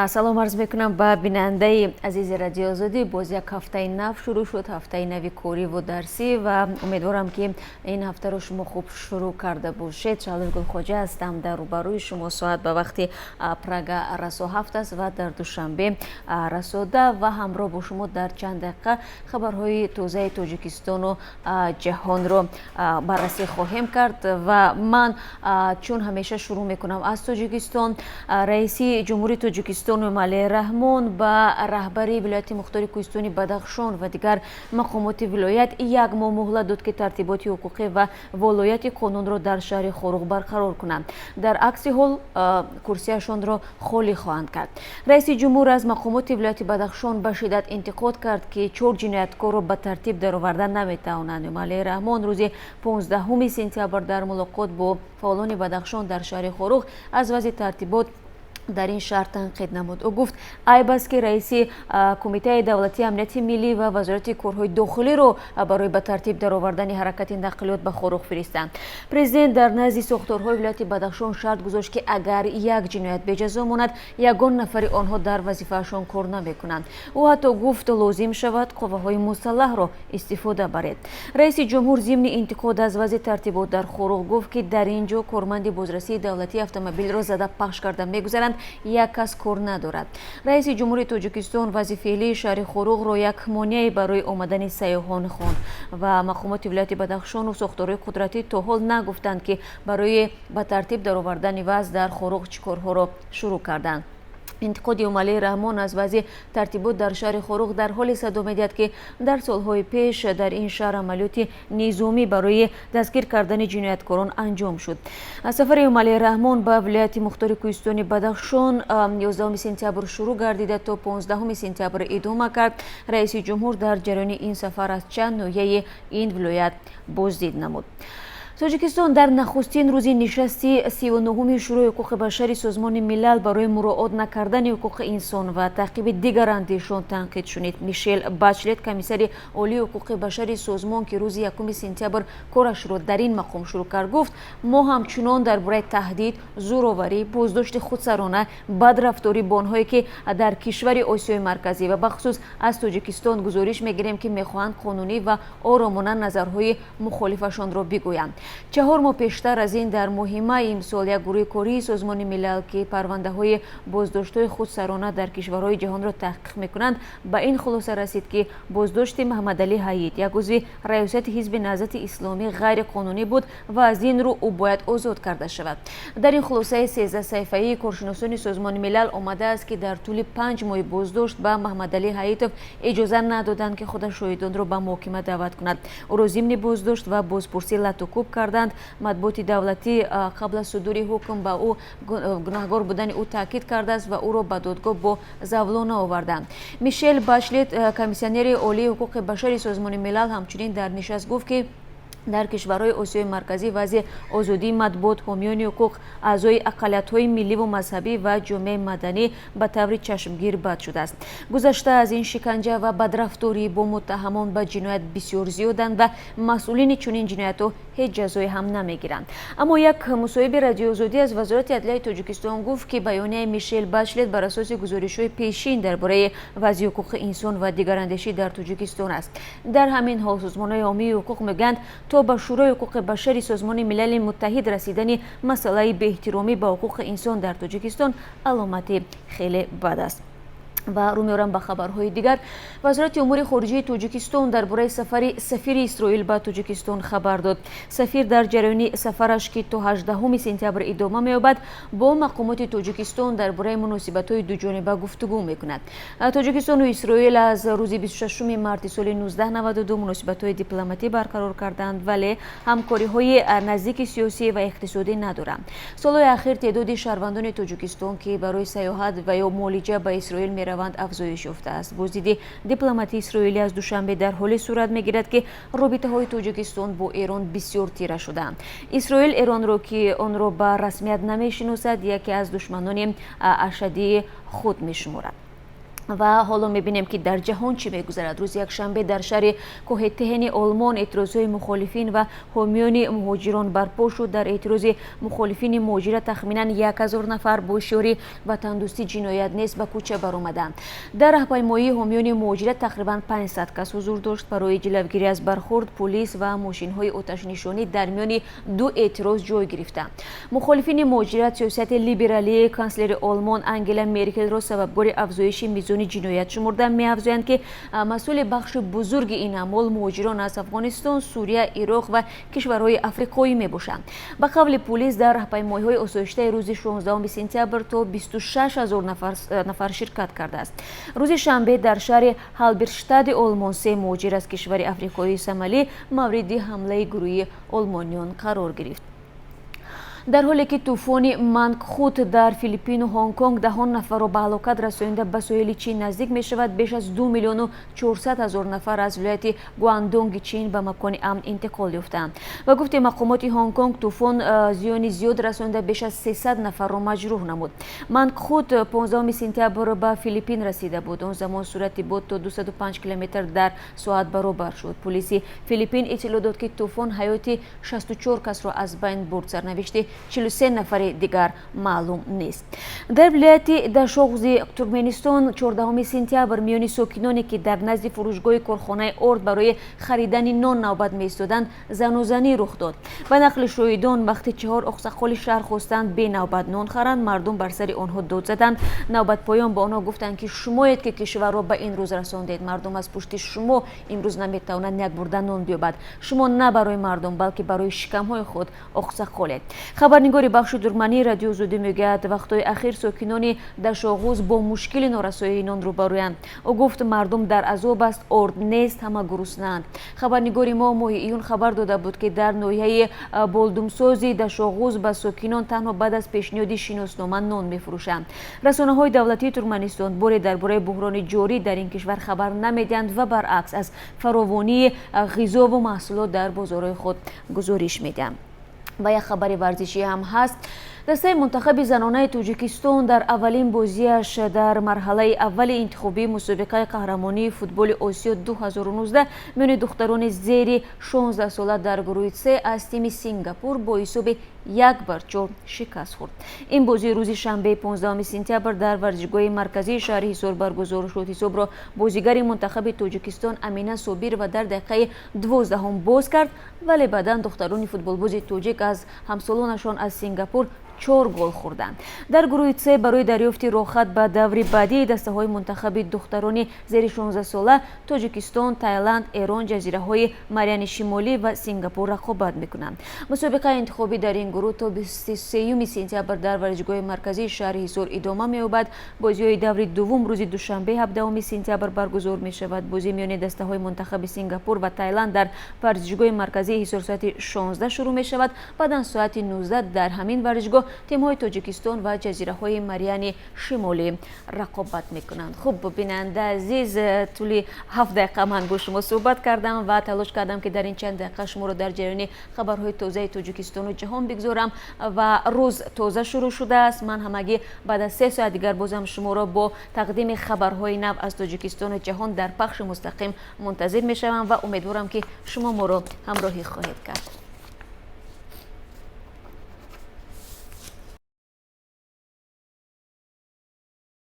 Салом арз мекунам ба бинандаи азизи Радиои Озодӣ. Боз як ҳафтаи нав шурӯъ шуд, ҳафтаи нави кориву дарсӣ, ва умедворам, ки ин ҳафтаро шумо хуб шурӯъ карда бошед. Шаҳлои Гулхоҷа ҳастам дар рӯбарӯи шумо. Соат ба вақти Прага расо 7 аст ва дар Душанбе расо 10, ва ҳамроҳ бо шумо дар чанд дақиқа хабарҳои тозаи Тоҷикистону ҷаҳонро баррасӣ хоҳем кард. Ва ман, чун ҳамеша, шурӯъ мекунам аз Тоҷикистон. Раиси Ҷумҳурии Тоҷикистон Эмомалӣ Раҳмон ба раҳбари вилояти мухтори кӯҳистони Бадахшон ва дигар мақомоти вилоят як моҳ муҳлат дод, ки тартиботи ҳуқуқӣ ва волояти қонунро дар шаҳри Хоруғ барқарор кунанд, дар акси ҳол курсияшонро холӣ хоҳанд кард. Раиси ҷумҳур аз мақомоти вилояти Бадахшон ба шиддат интиқод кард, ки чор ҷинояткорро ба тартиб дароварда наметавонанд. Эмомалӣ Раҳмон рӯзи 15 сентябр дар мулоқот бо фаъолони Бадахшон дар шаҳри Хоруғ аз вазъи тартибот дар ин шаҳр танқид намуд. Ӯ гуфт, айб аст, ки раиси Кумитаи давлатии амнияти миллӣ ва Вазорати корҳои дохилиро барои ба тартиб даровардани ҳаракати нақлиёт ба Хоруғ фиристанд. Президент дар назди сохторҳои вилояти Бадахшон шарт гузошт, ки агар як ҷиноят беҷазо монад, ягон нафари онҳо дар вазифаашон кор намекунанд. Ӯ ҳатто гуфт, лозим шавад, қувваҳои мусаллаҳро истифода баред. Раиси ҷумҳур зимни интиқод аз вазъи тартибот дар Хоруғ гуфт, ки дар ин ҷо корманди бозрасии давлатии автомобилро зада пахш карда мегузаранд, як кас кор надорад. Раиси Ҷумҳурии Тоҷикистон вазъи феълии шаҳри Хоруғро як монеае барои омадани сайёҳон хонд. Ва мақомоти вилояти Бадахшону сохторҳои қудратӣ то ҳол нагуфтанд, ки барои ба тартиб даровардани вазъ дар Хоруғ чӣ корҳоро шурӯъ карданд. Интиқоди Эмомалии Раҳмон аз вазъи тартибот дар шаҳри Хоруғ дар ҳоле садо медиҳад, ки дар солҳои пеш дар ин шаҳр амалиёти низомӣ барои дастгир кардани ҷинояткорон анҷом шуд. Сафари Эмомалии Раҳмон ба вилояти мухтори кӯҳистони Бадахшон 11 сентябр шурӯъ гардида, то 15 сентябр идома кард. Раиси ҷумҳур дар ҷараёни ин сафар аз чанд ноҳияи ин вилоят боздид намуд. Тоҷикистон дар нахустин рӯзи нишасти 39-уми Шӯрои ҳуқуқи башари Созмони Милал барои муроот накардани ҳуқуқи инсон ва таъқиби дигарандешон танқид шунид. Мишел Бачлет, комиссари олии ҳуқуқи башари созмон, ки рӯзи 1 сентябр корашро дар ин мақом шурӯъ кард, гуфт, мо ҳамчунон дар бораи таҳдид, зӯроварӣ, боздошти худсарона, бадрафторӣ бо онҳое, ки дар кишвари Осиёи Марказӣ ва бахусус аз Тоҷикистон, гузориш мегирем, ки мехоҳанд қонунӣ ва оромона назарҳои мухолифашонро бигӯянд. 4 моҳ пештар аз ин, дар моҳи май имсол, як гурӯҳи кории Созмони Милал, ки парвандаҳои боздоштҳои худсарона дар кишварҳои ҷаҳонро таҳқиқ мекунанд, ба ин хулоса расид, ки боздошти Маҳмадалӣ Ҳаид, як узви раёсати Ҳизби Наҳзати Исломӣ, ғайриқонунӣ буд ва аз ин рӯ ӯ бояд озод карда шавад. Дар ин хулосаи 13 саҳифаии коршиносони Созмони Милал омадааст, ки дар тӯли 5 моҳи боздошт ба Маҳмадалӣ Ҳаитов иҷоза надоданд, ки худаш шоҳидонро ба муҳокима даъват кунад. Ӯро зимни боздошт ва бозпурсӣ латукӯб карданд. Матбуоти давлатӣ қабл аз судури ҳукм ба ӯ гунаҳгор будани ӯ таъкид кардааст ва ӯро ба додгоҳ бо завлона оварданд. Мишел Бачлет, комиссионери олии ҳуқуқи башари Созмони Милал, ҳамчунин дар нишаст гуфт, ки дар кишварҳои Осиёи Марказӣ вазъи озодии матбуот, ҳомиёни ҳуқуқ, аъзои ақаллиятҳои милливу мазҳабӣ ва ҷомеаи маданӣ ба таври чашмгир бад шудааст. Гузашта аз ин, шиканҷа ва бадрафторӣ бо муттаҳамон ба ҷиноят бисёр зиёданд ва масъулини чунин ҷиноятҳо ҳеҷ ҷазое ҳам намегиранд. Аммо як мусоҳиби Радиои Озодӣ аз Вазорати адлияи Тоҷикистон гуфт, ки баёнияи Мишел Бачлет бар асоси гузоришҳои пешин дар бораи вазъи ҳуқуқи инсон ва дигарандешӣ дар Тоҷикистон аст. Дар ҳамин ҳол, созмонҳои ҳомии ҳуқуқ мегӯянд, то ба Шӯрои ҳуқуқи башари Созмони Милали Муттаҳид расидани масъалаи беэҳтиромӣ ба ҳуқуқи инсон дар Тоҷикистон аломати хеле бад аст. Ва рӯ меорам ба хабарҳои дигар. Вазорати умури хориҷии Тоҷикистон дар бораи сафари сафири Исроил ба Тоҷикистон хабар дод. Сафир дар ҷараёни сафараш, ки то 18 сентябр идома меёбад, бо мақомоти Тоҷикистон дар бораи муносибатҳои дуҷониба гуфтугӯ мекунад. Тоҷикистону Исроил аз рӯзи 26 марти соли 1992 муносибатҳои дипломатӣ барқарор карданд, вале ҳамкориҳои наздики сиёсӣ ва иқтисодӣ надоранд. Солҳои ахир теъдоди шаҳрвандони Тоҷикистон, ки барои сайёҳат ва ё муолиҷа ба Исроил мераванд, афзоиш ёфтааст. Боздиди дипломатии исроилӣ аз Душанбе дар ҳоле сурат мегирад, ки робитаҳои Тоҷикистон бо Эрон бисёр тира шудаанд. Исроил Эронро, ки онро ба расмият намешиносад, яке аз душманони ашаддии худ мешуморад. Ва ҳоло мебинем, ки дар ҷаҳон чӣ мегузарад. Рӯзи якшанбе дар шаҳри Кохетехени Олмон эътирозҳои мухолифин ва ҳомиёни муҳоҷирон барпо шуд. Дар эътирози мухолифини муҳоҷират тахминан 1000 нафар бо шиори «Ватандӯстӣ ҷиноят нест» ба кӯча баромаданд. Дар раҳпаймоии ҳомиёни муҳоҷират тақрибан 500 кас ҳузур дошт. Барои ҷилавгирӣ аз бархурд пулис ва мошинҳои оташнишонӣ дар миёни ду эътироз ҷой гирифтанд. Мухолифини муҳоҷират сиёсати либералии канслери Олмон Ангела Меркелро сабабгори афзоиши мизони ҷиноят шумурда, меафзоянд, ки масъули бахши бузурги ин амол муҳоҷирон аз Афғонистон, Сурия, Ироқ ва кишварҳои африқоӣ мебошанд. Ба қавли пулис, дар раҳпаймоиҳои осоиштаи рӯзи 16 сентябр то 26 ҳазор нафар ширкат кардааст. Рӯзи шанбе дар шаҳри Ҳалберштади Олмон се муҳоҷир аз кишвари африқоии Сомалӣ мавриди ҳамлаи гурӯҳи олмониён қарор гирифт. Дар ҳоле ки тӯфони Мангхут дар Филиппину Ҳонгконг даҳон нафарро ба ҳалокат расонида ба соҳили Чин наздик мешавад, беш аз 2 400 000 нафар аз вилояти Гуандонги Чин ба макони амн интиқол ёфтаанд. Ба гуфти мақомоти Ҳонгконг, тӯфон зиёни зиёд расонида, беш аз 300 нафарро маҷрӯҳ намуд. Мангхут 15 сентябр ба Филиппин расида буд. Он замон суръати бод то 205 километр дар соат баробар шуд. Пулиси Филиппин иттилоъ дод, ки тӯфон ҳаёти 64 касро аз байн бурд, сарнавишти 43 нафари дигар маълум нест. Дар вилояти Дашоғузи Туркменистон 14 сентябр миёни сокиноне, ки дар назди фурӯшгоҳи корхонаи орд барои харидани нон навбат меистоданд, занузанӣ рух дод. Ба нақли шоҳидон, вақти чаҳор оқсақоли шаҳр хостанд бенавбат нон харанд, мардум бар сари онҳо дод заданд. Навбатпоён ба онҳо гуфтанд, ки шумоед, ки кишварро ба ин рӯз расондед, мардум аз пушти шумо имрӯз наметавонанд як бурда нон биёбад, шумо на барои мардум, балки барои шикамҳои худ оқсақолед. Хабарнигори бахши туркмании Радио Озодӣ мегӯяд, вақтҳои ахир сокинони Дашоғуз бо мушкили норасоии нон рӯбарӯянд. Ӯ гуфт, мардум дар азоб аст, орд нест, ҳама гуруснаанд. Хабарнигори мо моҳи июн хабар дода буд, ки дар ноҳияи Болдумсози Дашоғуз ба сокинон танҳо баъд аз пешниҳоди шиноснома нон мефурӯшанд. Расонаҳои давлатии Туркманистон боре дар бораи буҳрони ҷорӣ дар ин кишвар хабар намедиҳанд ва баръакс аз фаровонии ғизову маҳсулот дар бозорҳои худ гузориш медиҳанд. Ва як хабари варзишӣ ҳам ҳаст. Дастаи мунтахаби занонаи Тоҷикистон дар аввалин бозиаш дар марҳалаи аввали интихобии мусобиқаи қаҳрамонии футболи Осиё 2019 миёни духтарони зери 16 сола дар гурӯҳи С аз тими Сингапур бо ҳисоби 1-4 шикаст хӯрд. Ин бозӣ рӯзи шанбеи 15 сентябр дар варзишгоҳи марказии шаҳри Ҳисор баргузор шуд. Ҳисобро бозигари мунтахаби Тоҷикистон Амина Собирова дар дақиқаи 12-ҳум боз кард, вале баъдан духтарони футболбози тоҷик аз ҳамсолонашон аз Сингапур чор гол хӯрданд. Дар гурӯҳи С барои дарёфти роҳхат ба даври баъдии дастаҳои мунтахаби духтарони зери 16 сола Тоҷикистон, Тайланд, Эрон, Ҷазираҳои Мариани Шимолӣ ва Сингапур рақобат мекунанд. Мусобиқаи интихобӣ дар ин гурӯҳ то 23 сентябр дар варзишгоҳи марказии шаҳри Ҳисор идома меёбад. Бозиҳои даври дуввум рӯзи душанбе, 17 сентябр баргузор мешавад. Бозӣ миёни дастаҳои мунтахаби Сингапур ва Тайланд дар варзишгоҳи марказии Ҳисор соати 16 шурӯъ мешавад. Баъдан соати 19 дар ҳамин варзишгоҳ тимҳои Тоҷикистон ва Ҷазираҳои Мариани Шимолӣ рақобат мекунанд. Хуб, бинанда азиз, тӯли 7 дақиқа ман бо шумо суҳбат кардам ва талош кардам, ки дар ин чанд дақиқа шуморо дар ҷараёни хабарҳои тозаи Тоҷикистону ҷаҳон бигзорам. Ва рӯз тоза шурӯъ шудааст. Ман ҳамагӣ баъд аз 3 соат дигар бозам шуморо бо тақдими хабарҳои нав аз Тоҷикистону ҷаҳон дар пахши мустақим мунтазир мешавам ва умедворам, ки шумо моро ҳамроҳӣ хоҳед кард.